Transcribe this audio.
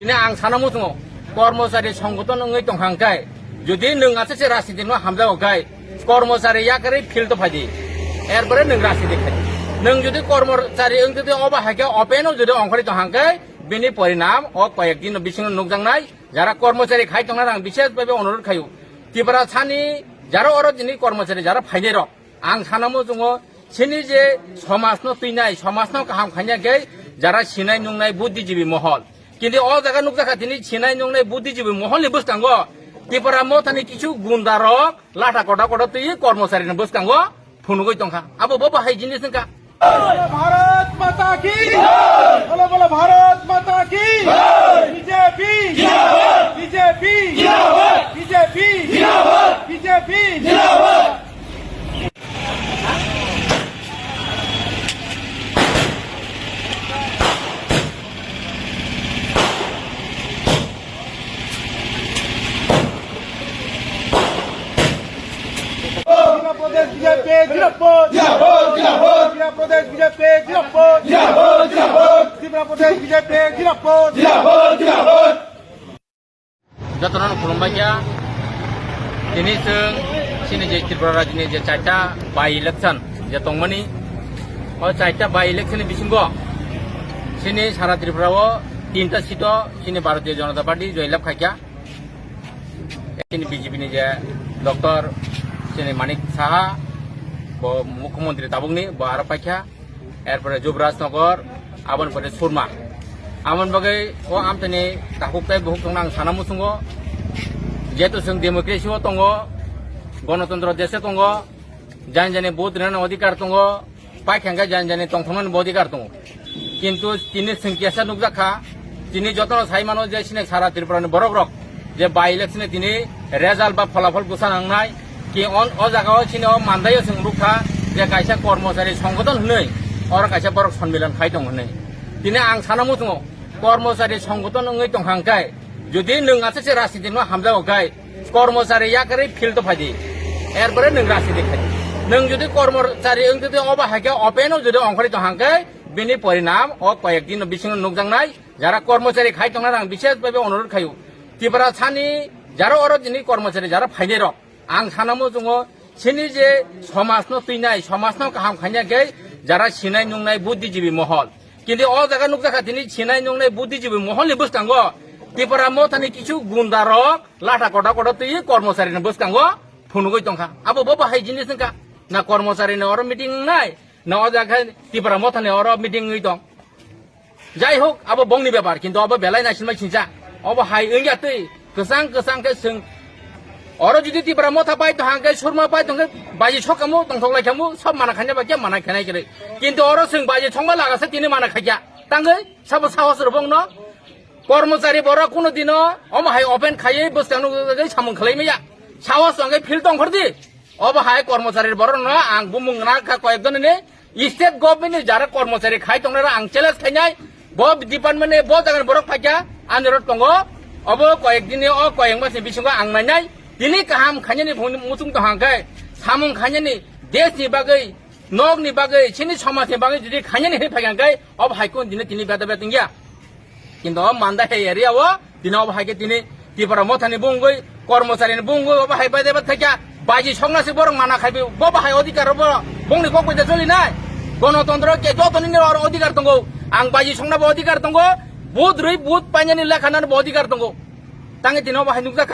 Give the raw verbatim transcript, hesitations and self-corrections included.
Tini ang sana muchungo, kormochari songgoton wngwi tongkha hwnkhe, jodi nwng aswk se rajniti no hamjago khe, kormochari yakarwi field o phaidi, erpore nwng rajniti khai. Nwng jodi kormochari wngtwi obo hai khe open o jodi ongkhorwi tongkha hwnkhe, bini porinam o koyek din bisingo nukjaknai. Jara kormochari khai tongnai rang bishes bhabe onurodh khaio, Tripura sani jara oro tini kormochari jara phainai rok. Ang sana muchungo, chini je somajno twinai, somajno kaham khaina khe jara sinai nungnai buddhijibi mohol. Kintu o jaga nukjakha tini sinai nungnai buddhijibi moholni bwskango Tipra Mothani kisu gunda rok lata koda koda twi kormochari ni bwskango phunugwi tongkha. Abo bo bahai jinis wngkha. बोलो भारत माता की। बोलो, बोलो भारत माता की। BJP. BJP. BJP. BJP. Tripura प्रदेश BJP जिंदाबाद। जिंदाबाद, जिंदाबाद। त्रिपुरा प्रदेश बीजेपी जिंदाबाद। जिंदाबाद, जिंदाबाद। त्रिपुरा प्रदेश बीजेपी जिंदाबाद। जिंदाबाद, जिंदाबाद। Jotono khulumbai kha. Tini chwng chini je Tripura rajyoni je charta by election je tongmani, o charta by election ni bisingo chini sara Tripura o tinta seat o chini Bharatiya Janata Party joylab khaikha. Chini B J P ni je Doctor chini Manik Saha, bo Mukhyamantri tabukni, bo aro paikha. Erpore Jubraj Nagar, aboni pore Surma. Amoni bagwi o amtani takhuk tei bukhuk tongna ang sana muchungo. Jehetu chwng democracy o tongo, gonotontro deshe tongo, jani jani vote rinani odhikar tongo, paikha hwnkhe jani jani tongthoknani bo odhikar tongo. Kintu tini chwng kesa nukjakha, tini jotono sai mano je chini sara Tripura ni borok rok je by election ni tini result ba pholapol bwsa nangnai, ki on o jaga o chini o mandai o chwng nukha je kaisa kormochari songgoton hwnwi oro kaisa borok sonmilan khai tongo hwnwi. Tini ang sana muchungo kormochari songgoton wngwi tongkha hwnkhe, jodi nwng aswk se rajniti no hamjago khe, kormochari yakarwi field o phaidi, erpore nwng rajniti khai. Nwng jodi kormochari wngtwi obo hai khe open o jodi ongkhorwi tongkha hwnkhe, bini porinam o koyek din bisingo nukjaknai. Jara kormochari khai tongnai rang bishes bhabe onurodh khaio, Tripura sani jara oro tini kormochari jara phainai rok. Ang sana muchungo, chini je somajno twinai, somajno kaham khaina khe jara sinai nungnai buddhijibi mohol. Kintu o jaga nukjakha tini sinai nungnai buddhijibi moholni bwskango Tipra Mothani kisu gunda rok lata koda koda twi kormochari ni bwskango phunugwi tongkha. Abo bo bahai jinis wngkha. Na kormochari ni oro meeting wngnai, na o jaga Tipra Mothani oro meeting wngwi tong. Jai hok, abo bongni bepar, kintu abo belai naisinmai sincha. Obo hai wngya twi, kwchang kwchang khe chwng. Oro jodi Tipra Motha pai tong hang khe, Surma pai tong khe, baji sokamo, tongthok lai khamo, sob mana khaina ba khe mana khainai khe. Kintu oro chwng baji songma laga se tini mana khaikya. Tangwi, sabo sahos rw bongno. Kormochari borok kuno dino, omo hai open khaiwi bwskang nukjagwi samung khlai maya. Sahos tongkhe field tongkhor di. Obo hai kormochari borokno ang bumung gwnang kha koyekjon ni state government ni jara kormochari khai tongnai ang challenge khainai. Bo department ni bo jaga ni borok phaikha ani rok tongo. Obo koyek din ni o koyek mas ni bisingo ang nainai. Tini kaham khainani phone muchung tong hang khe samung khainani desh ni bagwi, nok ni bagwi, chini somaj ni bagwi jodi khainani hinwi phaikha khe obo hai kun dini tini beda beda wngya. Kintu o Mandai hai area o tini obo hai khe tini Tipra Mothani bungwi, kormochari ni bungwi obo hai bai daiba thakya baji songna se borok mana khai bo bo hai odhikar bo bongni kok bai da choli nai. Gonotontro ke joto ni oro odhikar tongo. Ang baji songna bo odhikar tongo. But rwi but painani lekha nani bo odhikar tongo. Tangi tini obo hai nukjak.